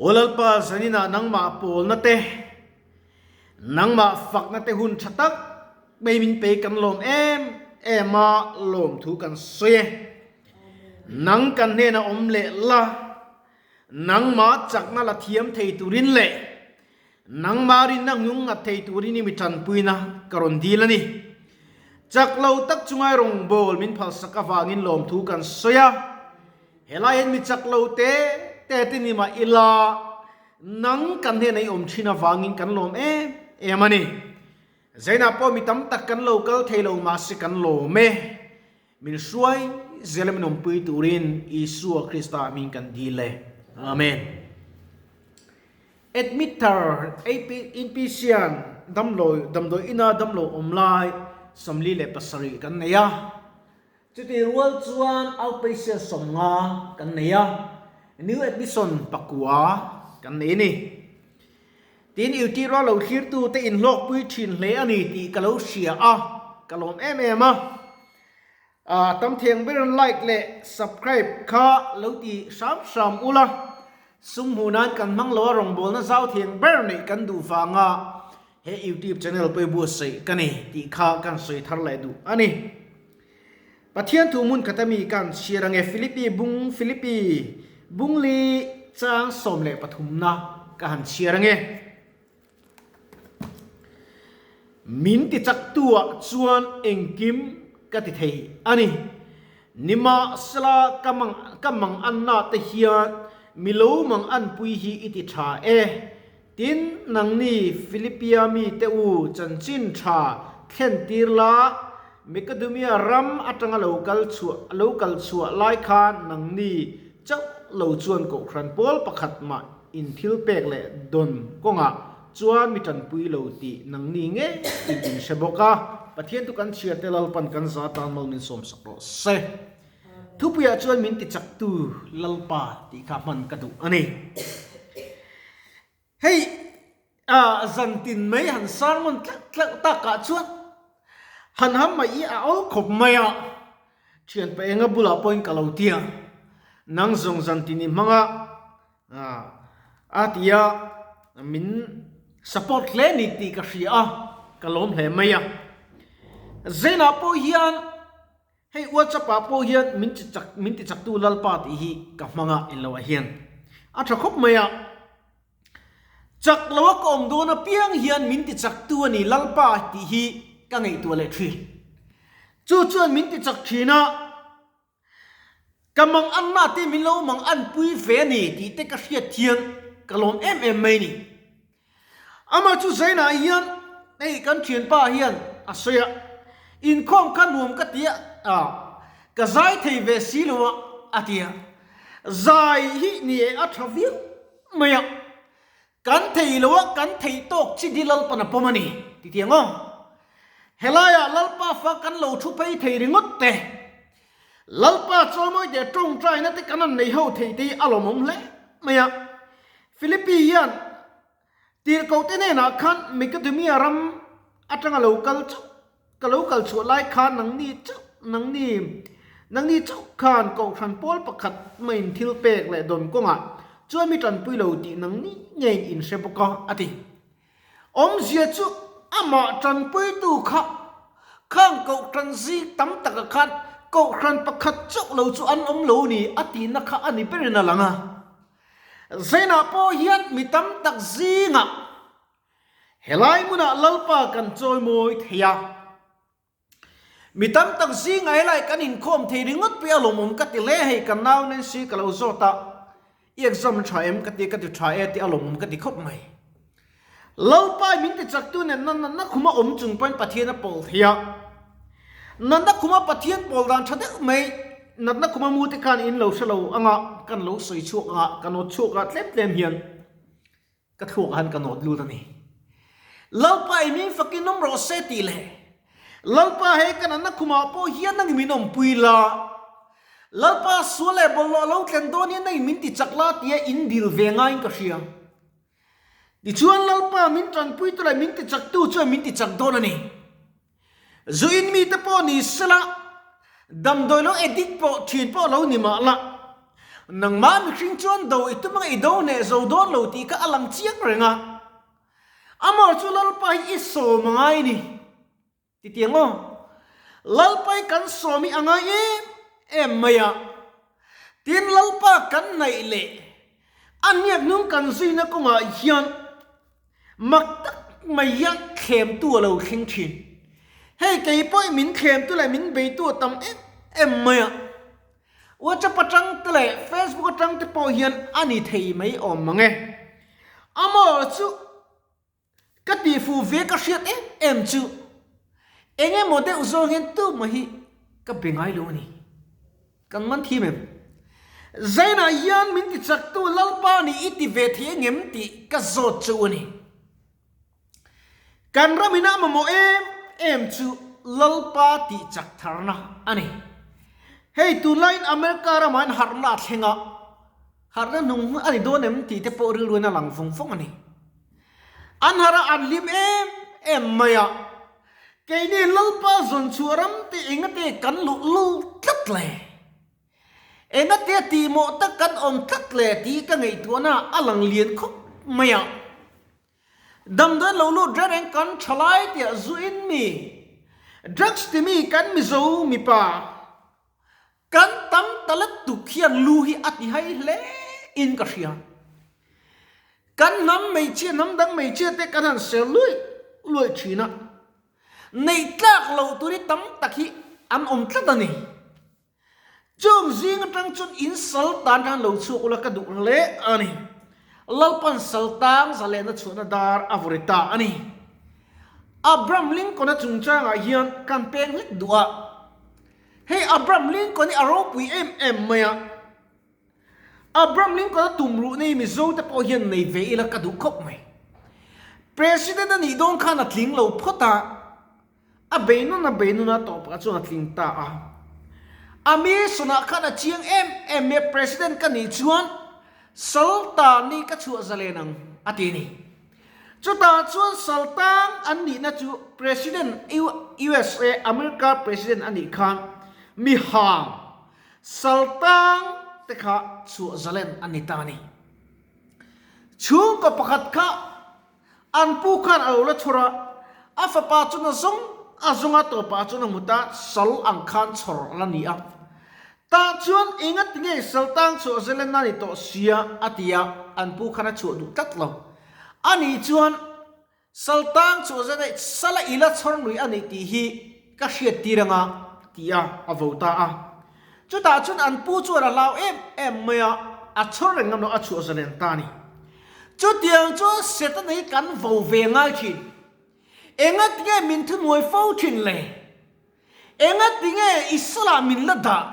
Aw Lalpa, zaninah nangmah pawlna te, nangmah fakna te hun tha tak mai min pe kan lawm em em a, lawmthu kan sawi e. Nang kan hnenah awm leh la, nangmah chakna la thiam thei turin leh nangmah rinna ngung nghat thei turin i mi tanpuina ka rawn dil a ni. Chak lo tak chungai rawngbâwl min phalsak avangin lawmthu kan sawi a. Helai hian mi chak lo te te te ni mah ila, nang kan hnenah i awm thin avangin kan lawm em em a ni. Zainah pawh mi tam tak kan lo kal thei lo mahse kan lawm e. Min hruai zel a min awmpui turin Isua Krista hming kan dil e. Amen. Admit thar inpatient damlo damdawi ina damlo awm lai 47 kan nei a. Chutih rual chuan outpatient 50 kan nei a, new admission 9 kan nei a ni. Tin, UT rual lo thlirtu te inhlawkpui thin hle a ni tih ka lo hria a, ka lawm em em a. A tam thiang berin like leh subscribe kha lo ti hram hram ula, sum hmuh nan kan hmang lo a rawngbawlna zau thiang ber neih kan duh vanga he YouTube channel pawh i buatsaih ka ni tih kha kan sawi thar leh duh a ni. Pathian thu hmun khat ami kan chhiar ange Philippi bung Philippi bungli chang 13 na ka han chhiar ange. Min ti chak tu ah chuan engkim ka ti thei a ni. Nimahsela ka mang ka mang anna te hian mi lo mang anpui hi i ti tha e. Tin, nangni Philippia mite u chanchin tha thlen tir la, Makedonia ram atanga lo kal chhuah lo kal chhuah lai khan nangni chauh lo chuan kohhran pawl pakhat mah in thil pek leh dawn kawngah chuan mi tanpui lo tih nangni ngei in in hre bawk a. Pathian chu kan chhiar te Lalpan kan za tan mal min sawmsak rawh se. Thupuiah chuan min tichaktu Lalpa tih kha hman ka duh a ni. Hei a zantin mai han sermon tleuh tleuh takah chuan han ham mai i a awl khawp mai a, thianpa enga bulah pawhin ka lo ti a, nang zawng zantin i hmang a, a ti a, min support hle ni tih ka hria a, ka lawm hle mai a. Zainah pawh hian Hei WhatsApp ah pawh hian min ti chak min ti chaktu Lalpa tih hi ka hmang a in lo ah hian a tha khawp mai a. Chak lo a ka awm dawn apiang hian min ti chaktu a ni Lalpa tih hi ka ngaihtuah leh thin. Chu chuan min ti chak thin a, ka mang anna te min lo mang anpui ve a ni tih te ka hriat hian ka lawm em em mai ni. Amah chu Zainah hian hei kan thianpa hian a sawi a, inkhawm kha nuam ka ti a, ka zai thei ve si lo a, a ti a. Zai hi ni e a tha viau mai a, kan thei lo a, kan theih tawk chi di Lalpan a pawm a ni ti ti ang aw. Helaiah Lalpa fa kan lo thu phei thei ringawt te, Lalpa chawimawi te tawngtaina te kan han nei ho thei te hi a lawmawm hle mai a. Philippi hian tirhkohte hnenah khan Makedonia ram atanga lo kal chauh, ka lo kal chhuah lai khan nangni chauh, nangni, nangni chauh khan kohhran pawl pakhat maiin thil pek leh dawn kawngah chuan mi tanpui lo tih nangni ngeiin in hre bawk a, a ti. Awmzia chu amah tanpuitu kha khang kohhran zing tam takah khan kohhran pakhat chauh lo chu an awm lo ni a tihna kha a ni berin a lang a. Zainah pawh hian mi tam tak zingah helai hmunah Lalpa kan chawimawi thei a. Mi tam tak zingah helai kan inkhawm thei ringawt pawh a lawmawm ka ti hle hei ka nau Nancy ka lo zawt a, i exam tha em ka ti ka ti tha e tih a lawmawm ka ti khawp mai. Lalpa min ti chaktu nen natna khuma awm chung pawhin Pathian a pawl thei a. Natna khuma Pathian pawl dan tha deuh mai, natna khuma mu te khan in lo hre lo anga kan lo sawi chhuak anga ka nawt chhuak a tlem tlem hian ka thluak ah han ka nawt lut a ni. Lalpa i min fakin awm rawh se tih leh Lalpa hei ka natna khumah pawh hian nangin min awmpui la, Lalpa sual leh bawlhhlawh a lo thlen dawn hian nangin min ti chak la tia in dil ve ngaiin ka hria. Tichuan Lalpa min tanpuitu leh min tichaktu chuan min tichak dawn a ni. Zu in mite pawh ni sela, damdawi lo addict pawh thin pawh lo ni mah la. Nangmah mihring chuan do i tum anga i do hneh zo dawn lo tih kha a lang chiang reng a. Amor chu Lalpa hi i sawm a ngai ni. Titiang aw. Lalpa hi kan sawm hi a ngai em em mai a. Tin Lalpa kan naih leh a hniak hnung kan zuina kawngah hian mak tak mai hian thlemtu a lo thleng thin. Hei kei pawh min thlemtu leh min beitu a tam em em mai a. WhatsApp atang te leh Facebook atang te pawh hian a ni thei mai awm mang e. Amaw chu Ka tihfuh ve ka hriat em em chu eng emaw deuh zawng hian tumah hi ka be ngai lo a ni. Kan man thim em? Zainah hian min ti chaktu Lalpa nih i ti ve thei angem tih ka zawt chu a ni. Kan ram ina mamawh em em chu Lalpa tih chak tharna a ni. Hei tunlaiin America ramah hian harhna a thleng a, harhna hnung a ni dawn em tih te pawh rilruin a lang vawng vawng a ni. An harh a, an hlim em em mai a. Keini Lalpa zawn chhuah ram te engate kan luh lul tlat le? Engate tihmawh tak kan awm tlat le tih ka ngaihtuahna a lang lian khawp mai a. Damdawi lo lut reng reng kan tha lai tiah zuin mi, drugs timi kan Mizo mipa, Kan tam ta lutuk hian lu hi a ti hai hle in ka hria. Kan hnam hmeichhia, hnam dang hmeichhia te kan han sel luih luih thin a. Neih tlak loh tur hi tam tak hi an awm tlat a ni. Chung zing atang chuan in sal tan khan lo chhuak ula ka duh hle a ni. Lalpan sal tang zalehna chhuahna dar a vawri ta a ni. Abraham Lincoln-a chungchangah hian kan peng hlek duh a. Hei Abraham Lincoln hi a ropui em em mai a. Abraham Lincoln a tum ruh nei Mizo te pawh hian nei ve ila ka duh khawp mai. President a nih dawn khan a tling lo phawt a, a bei nun a bei nun a tawpah chuan a tling ta a. A mission ah khan a chiang em em mai a, President ka nih chuan Saltan hi ka chhuah zalen ang a ti a ni. Chutah chuan Saltang an nihna chu President USA, America President a nih khan mi hang Saltang te kha chhuah zalen an ni ta a ni. Chhungkaw pakhat kha an pu khan a lo la chhawr a, a fapa chuan a zawng a zawng a tawpah chuan a hmu ta, sal ang khan chhawr a la ni a. Tah chuan engati nge Saltang chhuah zelen a ni tawh sia a ti a, an pu khan a chhuah duh tlat lo. A nih chuan Saltang chhuah zelen a sala i la chhawr lui a nih tih hi ka hriat tir anga ti a, a vo ta a. Chutah chuan an pu chuan a hlau em em mai a, a chhawr reng ngam lo a chhuah zalen ta a ni. Chutiang chuan Setana hi kan vo ve ngai thin. Engati nge min thuhnuai fo thin le? Engati nge i salah min la dah?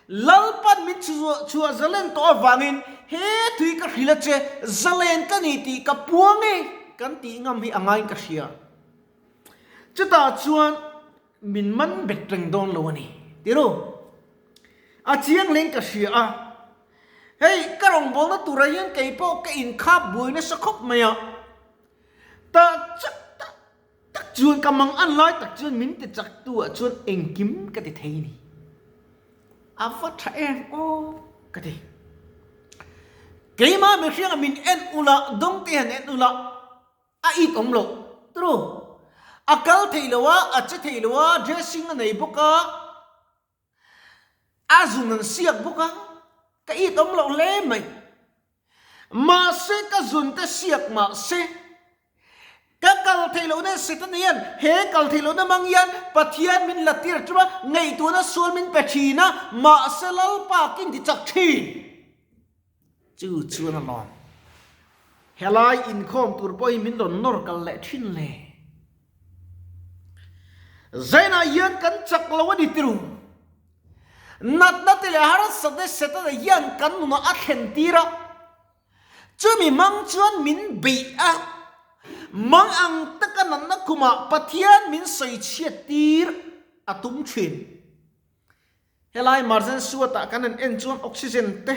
Lalpan min chhuah zalen tawh avangin he tui ka hrilh a che, zalen ka ni tih ka puang e kan tih ngam hi a ngaiin ka hria. Chutah chuan min man bet reng dawn lo a ni, ti ru. A chiang hlein ka hria a, hei ka rawngbawlna turah hian kei pawh ka inkhap buai nasa khawp mai a, tah chak tak Tak chuan ka mang an lai tak chuan min ti chak tu ah chuan engkim ka ti thei ni. A va tha em aw ka ti. Keimah mihring ah min en ula, dawng te hian en ula, a it awm loh turu. A kal thei lo a, a che thei lo a, dressing a nei bawk a, A zun an siak bawk a, ka it awm loh hle mai. Mahse ka zun te siak mahse, ka kal theih lohna Setana hian he kal theih lohna hmang hian Pathian min la tir ṭum a, ngaihtuahna sual min pe ṭhin a, mahse Lalpa kin ti chak ṭhin. Chu chuan a lawm. Helai inkhawm tur pawh hi min rawn nawr kal leh ṭhin le. Zainah hian kan chak lo a ni tiru. Natna te leh harsatna Setana hian kan nunah a thlen tir a. Chumi hmang chuan min beih a. Mang ang taka natna khumah Pathian min sawi chhiat tir a tum thin. Helai Marzen Suatah kan han en chuan oxygen te,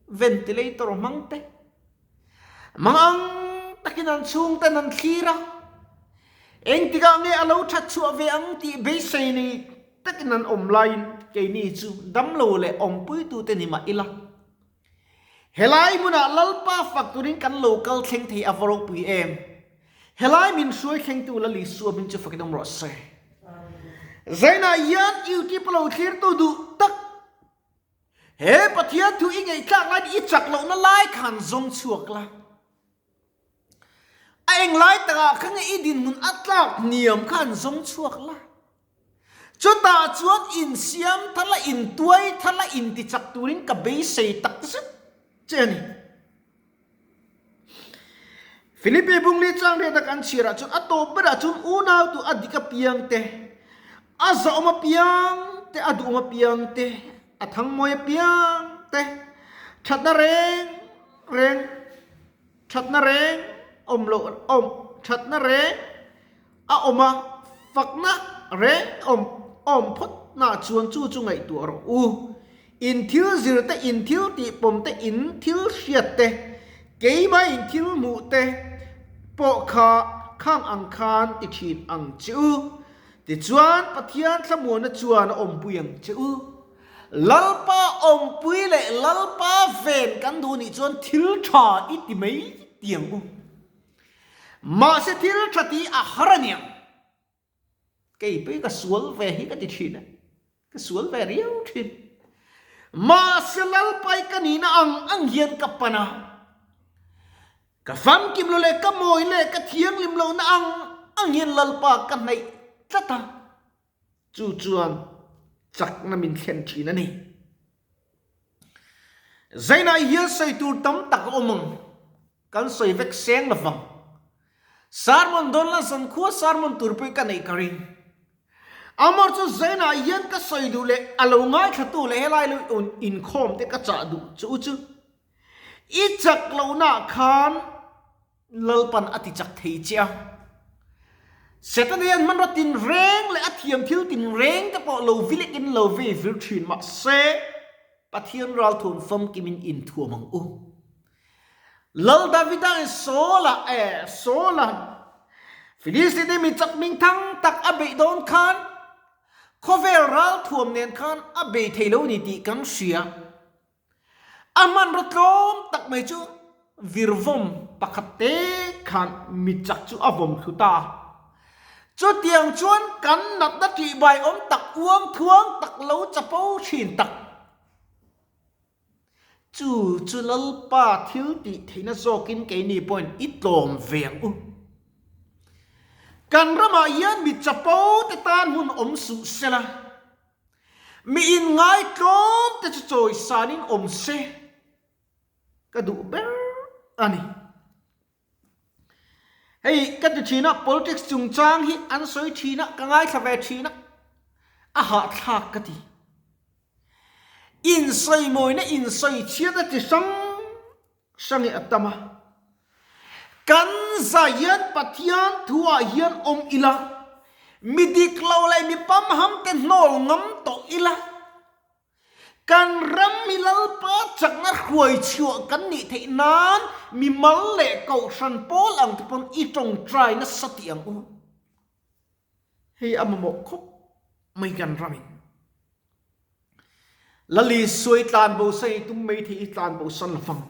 ventilator hmang te, mangang takin an chhungten an thlir a, engtikah nge a lo that chhuah ve ang tih beisei nei. takin an awm laiin keini chu damlo leh awmpuitute ni mah ila. Helai hmunah Lalpa fak turin kan lo kal thleng thei a va ropui em? Helai min hruai thlengtu Lal Isua hming chu fakin awm rawh se. Zainah hian YouTube a lo thlirtu duh tak he Pathian thu i ngaihthlak laiin i chak lohna lai khan zawng chhuak la. A englai takah kha nge i dinhmun a tlak hniam kha an zawng chhuak la. Chutah chuan insiam thar la, intuai thar la, intichak turin ka beisei tak zet che a ni. Philippi Bungli chang riat a kan chhiarah chuan a tawp berah chuan unautu a dik apiang te, a zahawm apiang te, a duhawm apiang te, a thangmawi apiang te, thatna reng reng, Thatna reng awm loh awm thatna reng a awm a, fakna reng awm awm phawt nah chuan chu chu ngaihtuah rawh u. In thil zir te, in thil tih pawm te, in thil hriat te, keimah in thil hmuh te pawh kha khang ang khan ti thin ang che u. Tichuan Pathian thlamuanna chuan a awmpui ang che u. Lalpa awmpui leh Lalpa ven kan duh nih chuan thil tha i ti mai ti ang u. Mahse thil tha tih a har a niang. Kei pawh hi ka sual ve hi ka ti thin a, ka sual ve riau thin. Mahse Lalpa hi ka nihna ang ang hian ka pan a, ka famkim lo leh ka mawi leh ka thianghlim lohna ang ang hian Lalpa ka hnaih tlat a. Chu chuan chakna min thlen thin a ni. Zainah hian sawi tur tam tak a awm ang, kan sawi vek seng lo vang. Sermon dawn la zankhua sermon tur pawh ka neih ka ring. Amor chu zainah hian ka sawi duh leh a lo ngaithlatu leh helai lo inkhawm te ka chah duh chu u chu. I chak lohnaah khan Lalpan a ti chak thei che a. Setana hian hmanraw tinreng leh a thiam thil tinreng te pawh lo vilekin lo vei vir thin mah se, Pathian ralthuam famkimin inthuam ang u. Lal Davida in Saul-a eh Saul-a Philistine mi chak hming thang tak a beih dawn khan khawvel ralthuam nen khan a bei thei lo ni tih kan hria. A hmanraw tlawm tak mai chu virvawm pakhat te khan mi chak chu a vawm thlu ta a. Chutiang chuan kan natna tihbai awm tak uang thuang tak lo chapo thin tak. Chu chu Lalpa thil tih theihna zawkin keini pawhin i tlawm ve ang u. Kan ramah hian mi chapo te tan hmun awm suh sela. Mi inngaitlawm te chu chawisanin awm se ka duh ber a ni. Hei ka ti thin a, politics chungchang hi an sawi thin a, ka ngaithla ve thin a, a hahthlak ka ti. Insawimawina insawichhiatna chi hrang Hrangi a tam a. Kan za hian Pathian thuah hian awm ila, mi dik lo leh mi pamham te hnawl ngam tawh ila, kan ram hi Lalpa chakna hruai chhuah kan nih theih nan mi mal leh kohhran pawl ang te pawn i tawngtai nasa tih ang u. Hei a mamawh khawp mai kan ramin. Lali suai tlan bo san i tum mai thei i tlan bo san lovang.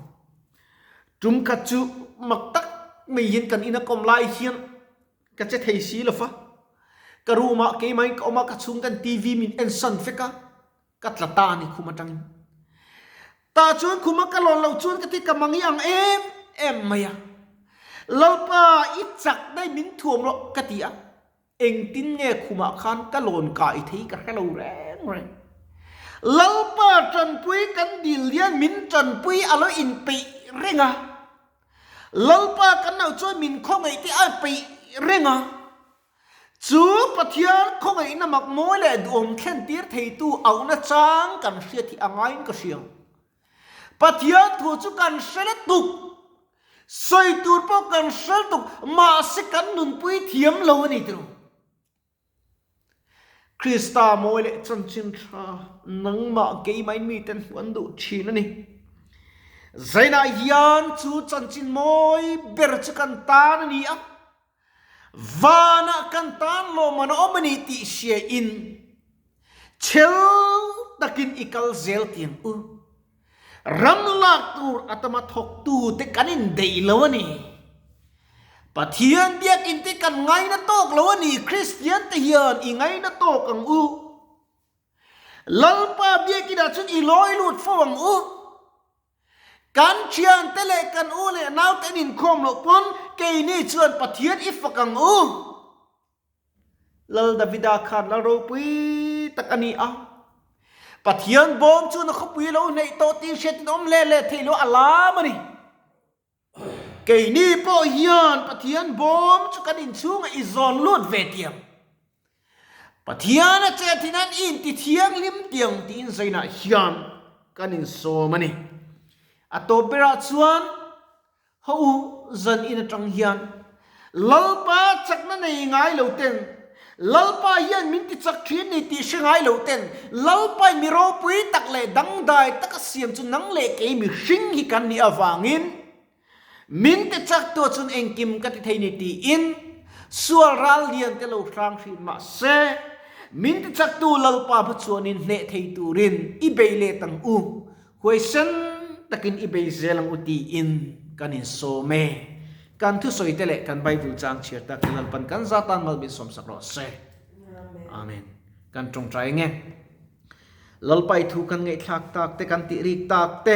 Tum khat chu mak tak mai hian kan ina kawm lai hian ka che thei si lova. Ka room ah keimah in ka awm a, ka chhung ten TV min en san vek a, ka tla ta a ni khum atangin. Tah chuan khuma ka lawn loh chuan ka ti ka mangi ang em em mai a. Lalpa i chak daih min thuam rawh ka ti a. Engtin nge khumah khan ka lawn kai thei ka hre lo reng reng. Lalpa tanpui kan dil hian min tanpui a lo inpeih reng a. Lalpa kan lo chuan min khawngaih te a peih reng a. Chu Pathian khawngaihna mak mawi leh duhawm thlen tir theitu auhna chang kan hriat hi a ngaiin ka hria. Pathian thu chu kan hre lutuk. Sawi tur pawh kan hre lutuk, mahse kan nunpui thiam lo a ni tilo. Krista mawi leh chanchin tha nangmah keimahin miten hmuh an duh thin a ni. Zainah hian chu chanchin mawi ber chu kan tan a ni a, vanah kan tan lawmman a awm a ni tih hriain. Chhel takin i kal zel tiang u. Ram lak tur atama thawktute kan indeih lo a ni. Pathian biakinn te kan ngaina tawk lo a ni, Kristian te hian i ngaina tawk ang u. Lalpa biakinah chuan i lawi lut fo ang u. Kan thiante leh kan u leh naute an inkhawm loh pawn keini chuan Pathian i fak ang u. Lal Davida khan lal ropui tak a ni a. Pathian bawm chu na khawpui lo hneih tawh tih hriatin awm hle leh theih loh a lam a ni. Keini pawh hian Pathian bawm chu kan inchhungah i zawn lut ve tiang. Pathian a che thin an inti thianghlim tiang tiin zainah hian kan insawm a ni. A tawp berah chuan Ho u zan in atang hian Lalpa chakna nei ngai lo ten, Lalpa hian min ti chak thin ni tih hre ngai lo ten, Lalpa in mi ropui tak leh dangdai taka siam chu nang leh kei mihring hi kan nih avangin min ti chak tu chuan engkim ka ti thei ni tiin sual ral lian te lo hrang hrin mah se min ti chak tu Lalpa hma chuanin hneh thei turin i bei let ang u. Huaisen takin i bei zel ang u tiin kan insawm e. Kan thusawi te leh kan Bible chang chhiar tak hi Lalpan kan za tan mal min sawmsak rawh se. Amen. Kan tawngtai nge. Lalpa i thu kan ngaihthlak tak te, kan tih rik tak te,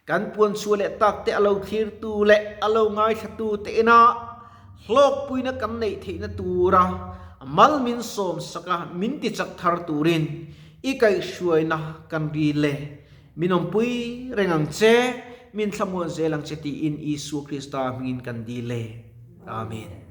kan puan chhuah leh tak te a lo thlirtu leh a lo ngaithlatu te ina hlawkpuina kan neih theihna tura mal min sawmsak a, min tichak thar turin I kaihhruaina kan ri le, min awmpui reng ang che, min thlamuan zel ang che tiin Isua Krista hmingin kan dil e. Amen.